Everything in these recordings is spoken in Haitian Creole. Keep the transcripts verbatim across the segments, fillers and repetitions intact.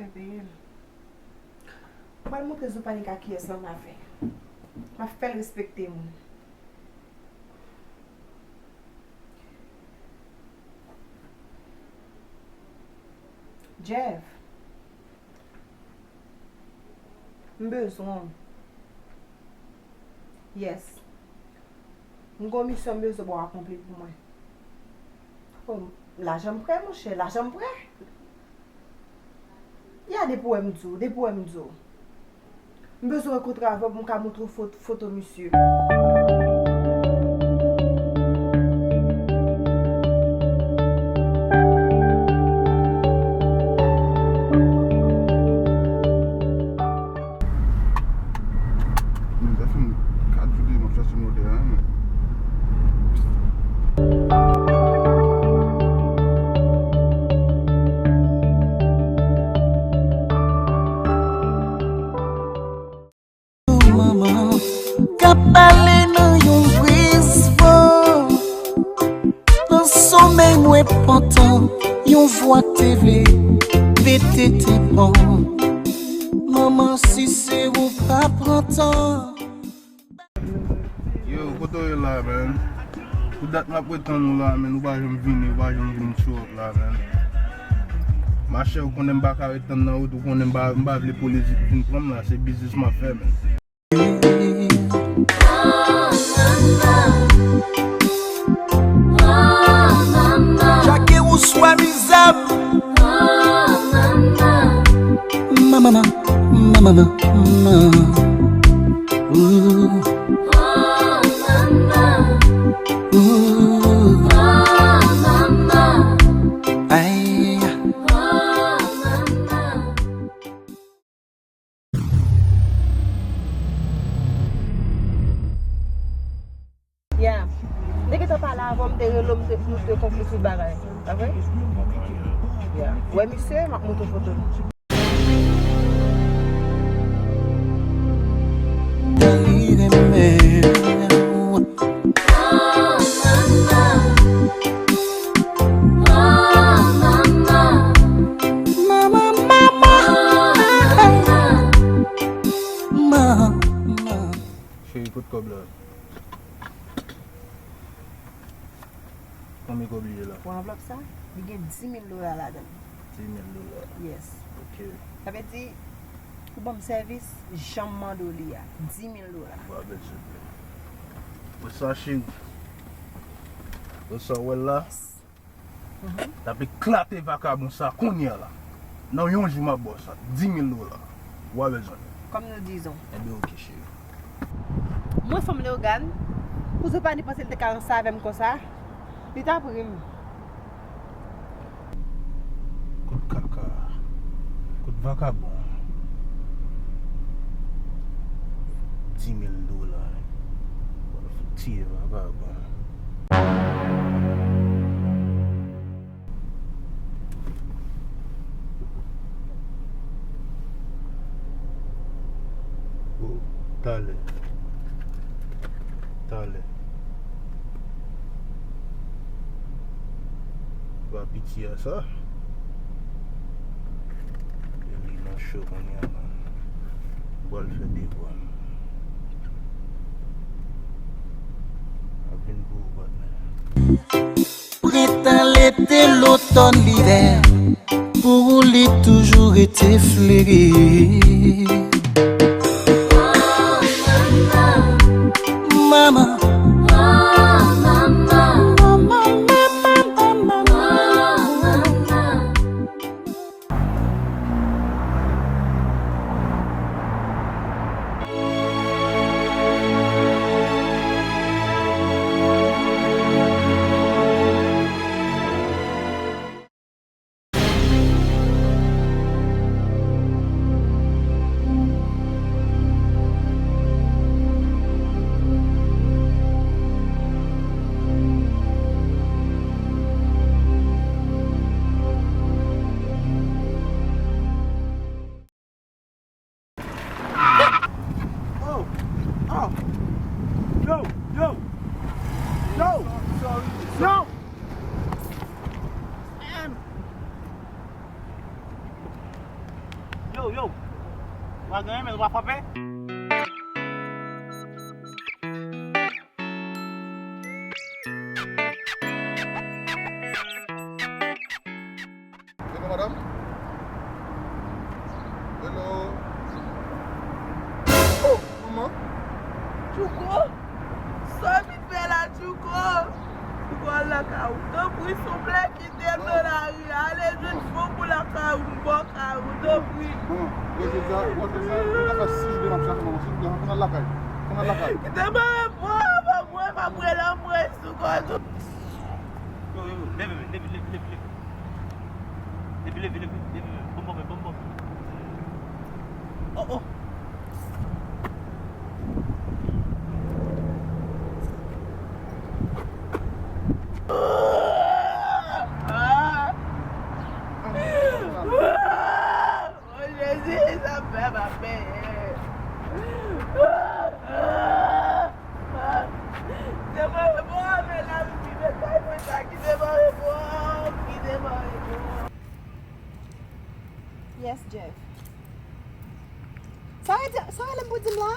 Peye l. M pral montre Zopanika kiyès l annafè. M ap fè l respekte moun. Jeff, m bezwen w. Yes. M gon misyon m bezwen pou w akonpli pou mwen. Oh, lajan m prè, monchè, lajan m prè. Ya, depi w wè m di w, depi w wè m di w. M bezwen rankontre avè w pou m ka montre w fot-, foto misye. Men sa fè m kat jou demen ap chache mòde a, men. Manman k ap pale nan yon briz van. Nan somèy mwen pantan, yon vwa k te vle pete tenpan. Manman, si se ou pa pran tan. Yo, kote w ye la, man? Pou dat m ap ret tann ou la, man, ou pa janm vini, ou pa janm vin show up la, man. Machè, ou konnen m pa ka ret tann nan wout, ou konnen m pa, m pa vle polis vin pran m la, se biznis m ap fè, man. Jackie Rousseau Amizab. Ma, ma, ma, ma, ma, ma, ma. Ooh. Ooh. Ay. Ya. M te gentan pale avè w, m te rele w, m te, nou te konkli tout bagay. Pa vre? Ya. Wè misye, m ap montre foto l. Li renmen w. Manman, manman. Manman. Cheri, kot kòb la? Konbyen kòb li ye la? Pou anvlòp sa, li gen dis mil dola ladan l. Dis mil dola? Yes. Ok. Sa vle di, pou ban m sèvis, jan m mande w li a, dis mil dola. Ou pa bezwen pè. Wè sa, cheri. Wè sa, w wè l la? Yes. Mhm. L ap eklate vakabon sa kounye a la. Nan yon jou m ap ba w sa. Dis mil dola. Ou pa bezwen l. Kòm nou dizon. Enben, ok, cheri. Mwen fanm Leyogàn, pou Zopani panse l te ka ranse avè m konsa, li t ap ri m. Kot kaka? Kot vakabon? Dis mil dola. Pral fout tiye vakabon. Oh, talè. Talè. Ba piti a sa. Li nan cho kounye a, man. M pral fè devwa m. Ap vin pou ou, patnè. Prentan, lete, lotòn, livè, pou ou li toujou rete fleri. Manman. Pa genyen, men nou pa frape. Hello, madam. Hello. Oh, manman. Tchouko, sa w vin fè la, Tchouko? Tchouko, al lakay ou. Tanpri, souple, kite m nan lari a. Ale jwenn fon pou lakay ou, m bò kay ou, tanpri. Manman, wè jodi a, wè jodi a, mwen ka fè sis de m ap chache manman, souple, ann al lakay. Ann al lakay. Kite m al reprann, pa mwen, pa mwen, lanmwey sou kò tou. Yo, yo, yo, leve, leve, leve, leve, leve. Leve, leve, leve, leve, leve. Bon, bon, bon, bon. Oh, oh. Oh, Jezi, sa fè m ap benyen. Kite mwen repon, men lavi pi bèl, pa mwen sa, kite mwen repon, kite mwen repon. Yes, Jeff. Sa w di, sa w rele m pou di m la?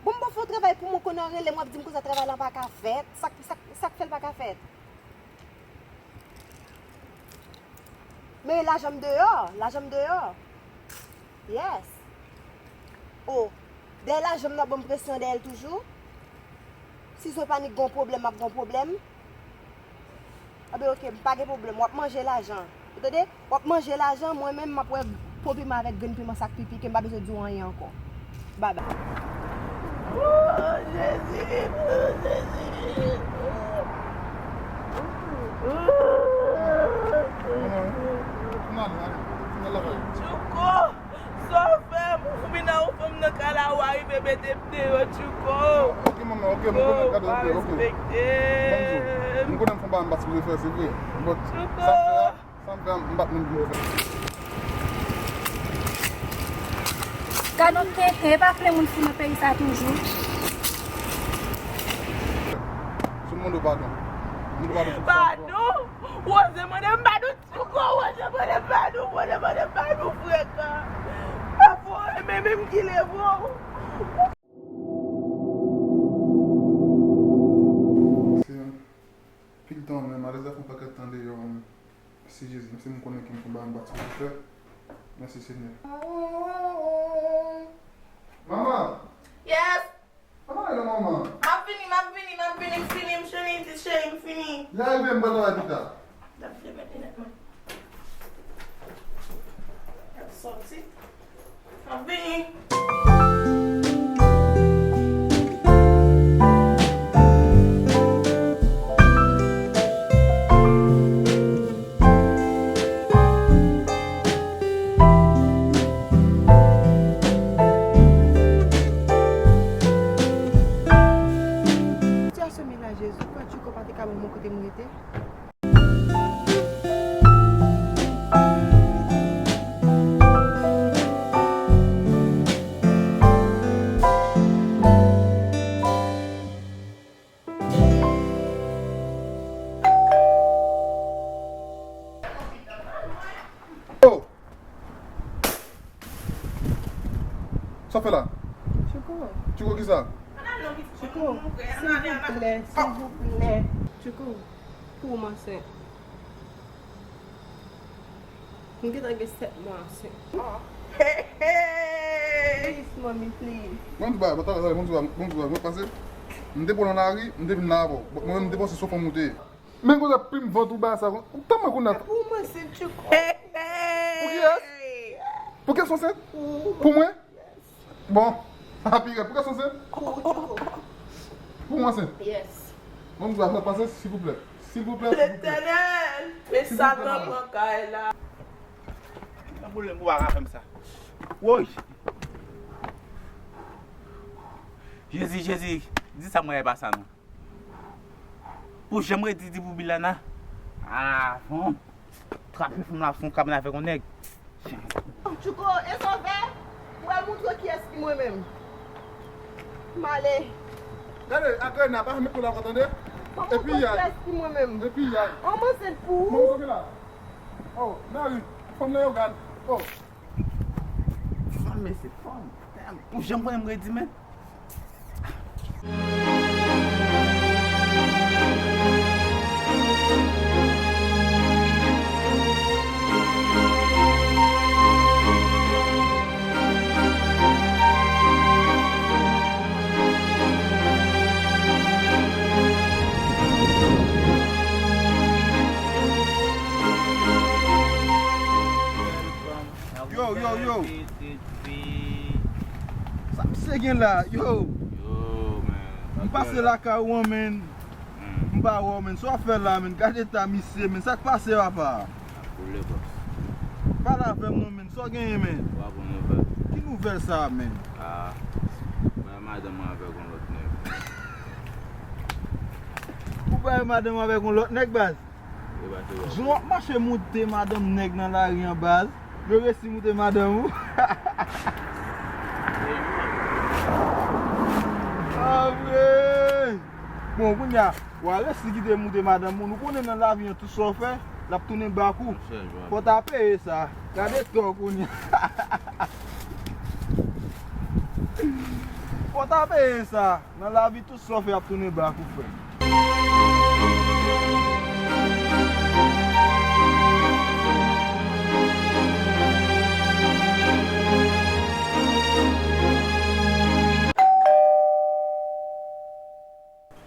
Bon, m pa fè yon travay pou mwen, kounye a w rele m, w ap di m konsa travay la pa ka fèt. Sa k, sa k, sa k fè l pa ka fèt? Men lajan m deyò, lajan m deyò. Yes. Oh, dèyè lajan m nan ban m presyon dèyè l toujou. Si se pa ni gon pwoblèm, m ap gon pwoblèm. Anben, oke, m pa gen pwoblèm. W ap manje lajan. Ou tande? W ap manje lajan, mwen menm, m ap wè po piman avèk grenn piman sa k pipi, ke m pa bezwen di w anyen ankò. Babay. Oh, Jezi! Oh, Jezi! Tchouko! Sa w fè m? Ou vin a yon fanm nan kay la, ou arive mete m deyò, Tchouko. Ok, manman, ok, mwen konnen gade, ok, ok. Respekte m. M konnen m fè yon bagay m pa sipoze fè, se vre. But, Tchouko! Sa m fè a, sa m fè a, m pa t menm pou m fè. Gad yon tenten, e pa plen moun fin nan peyi sa toujou. Sou mande w padon. Mande w padon pou sa. Padon? Woze mande m padon, Tchouko, Woze mande m padon, Woze mande m padon frekan. Pafwa w renmen menm ki leve w. Se anpil tan menm, alèz la fè yon pakèt tan deyò. Mèsi Jezi, menm si m konnen ke m fè yon bagay m pa t sipoze fè. Mèsi Senyè. Manman! Yes! Manman, ale manman. M ap vini, m ap vini, m ap vini, m fini, m fini, m fini. Li arive, m pral travay pita. L ap vle mete nèt mwen. L ap sòti. M ap vini. Sitiyasyon m la, Jezi, kwa Tchouko pa te ka ban mwen kote m rete? Oh! Sa w fè la? Tchouko. Tchouko kisa? Tchouko, silvouplè, silvouplè. Tchouko, pou m ansent. M gentan gen sèt mwa ansent. Please, mommy, please. Bon, di ba, bon, travay, bon, di ba, bon, di ba, mwen pase. M te pran nan lari, m te vin la avè w. Mwen menm, m te panse se yon fanm ou te ye. Men kote plim vant ou ba sa, ou tanmen kounye a. Pou mwen, se Tchouko. Pou kiyès? Pou kiyès ansent? Pou mwen? Bon, sa pi rèd. Pou kiyès ansent? Pou Tchouko. Pou mwen ansent? Yes. Bon, m di w, pase, silvouplè. Silvouplè, silvouplè. Letènèl, men Satan pran kay la. Nan pwoblèm pou w pa ka fè m sa. Woy! Jezi, Jezi, di sa mwen e pa sa non. Pou janm redi di pou Bilana. Ah, bon. Trape fanm la sou yon kabann avèk yon nèg. Tchouko, e sa w fè? Ou pral montre w kiyès ki mwen menm. M ale. Gade, Agrena, pa met kou la ankò, tande? Epi yay. Kiyès ki mwen menm. Epi yay. An m ansent pou ou. Manman, sa w fè la? Oh, Mary, fanm nan yo gad. Oh. Mesye fò m. Ou janm konnen m redi, men. Yo, yo, yo. Sa misye gen la, yo? Yo, man. M pase lakay ou an, men. M pa wè w, men. Sa w ap fè la, men? Gade eta misye, men. Sa k pase, papa? Ap boule, bòs. Pale avè m non, men. Sa w genyen, men? Wa bon nouvèl. Ki nouvèl sa, men? Ah, bay madanm mwen avèk yon lòt nèg. Ou bay madanm avèk yon lòt nèg, baz? Jan w ap mache moute madanm nèg nan lari an, baz. Yo resi moute madanm ou. Anmwey! Bon, kounye a, w a resi kite moute madanm ou. Nou konnen nan lavi an, tout sa w fè, l ap tounen bak ou. Fò w ta peye sa. Gade tò kounye a. Fò w ta peye sa. Nan lavi, tout sa w fè ap tounen bak ou, frè m.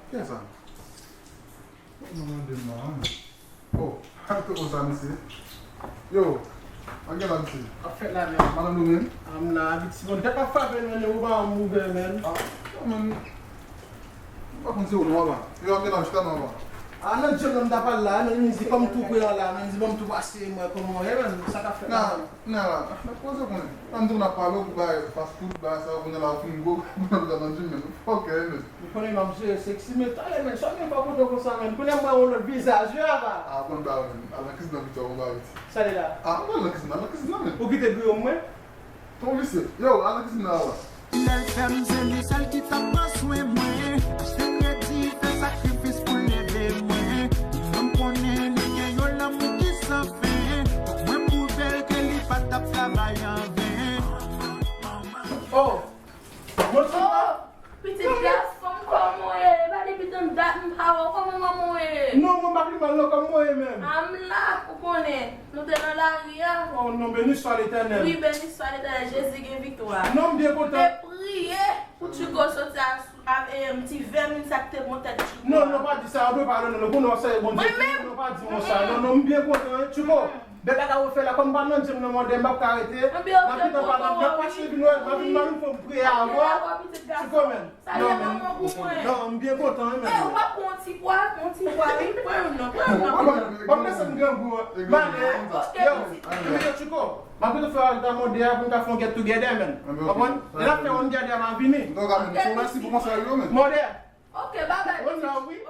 Kiyès sa? Mwen mande non, hein. Oh, ak te konsa, mesye. Yo, an gen la, mesye. Ap fèt la, men. Madanm nou menm? Am la, vit si bon. Tèt pa frape, men, ou pa an mouvè, men. Ah, yo, men. M pa konn se ou non, papa. Yo, an gen la, chita non, papa. Ah, nan djèm nan m ta pral la, men, m di, kòm tou pre la, la, men, m di, ban m tou pase, mwen, kòman w ye, men, sa k ap fèt la? Nan, nan, la, nan poze konnen. Nan m di, nan pale, ou bay fast food, bay sa, konnen la, ou fin gwo, konnen la, nan djèm, men. Ok, men. Ou konnen m ap jere seksi, men talè, men, sa m gen pa kote w konsa, men. Konnen m wè yon lòt vizaj, wi, apa. Ah, bon, ba, men. Al nan kizin nan pito, bon, ba, vit. Sa li la? Ah, ou al nan kizin nan, al nan kizin nan, men. Ou kite griyo m, mwen? Ton visye. Yo, al nan kizin nan, apa. Lè l fè m, se li sèl ki t ap pran swen mwen. Achte kredi, fè sakrifis pou l leve mwen. Fanm konnen li gen yon lanmou ki san fen. Mwen pwouve l ke li pa t ap travay an ven. Oh! Mwen sou la. Oh, pitit gason m, kòman w ye? E pa depi tann dat m pa wè w, kòman manman w ye? Non, mwen pa pi mal non, kòman w ye menm? A m la, ou konnen, nou te nan lari a. Oh non, beni swa Letènèl. Wi, beni swa Letènèl, Jezi gen viktwa. Non, m byen kontan. M te priye pou Tchouko soti a, a, e, m ti vèmin sa k te pran tèt Tchouko a. Non, non, pa di sa, ou dwe pale non, non, pou nou sèye Bondye. Mwen menm? Non, pa di mwen sa, non, non, m byen kontan, wi, Tchouko. Bèk a ka refè la, kòm m pa nan djim nan mande m, m ap ka rete. Anben, oke, m kontan, wi. M ap pase vin wè, m ap vin, m ap vin fè yon priyè avè w. Oke, dakò, pitit gason. Tchouko, men. Salye manman pou mwen. Non, m byen kontan, wi, men. E, ou pa pran yon ti pwa, yon ti pwa, wi, pran youn nan, pran youn nan pou mwen. Ban m lese m grangou, wi. M ale. Oke, pitit. Yo, Tchouko, m ap rete fè yon ta mande a pou n ka fè yon get together, men. Konprann? Lè n ap fè yon get together, m ap vini. Oke, pitit. Mande. Oke, babay, pitit.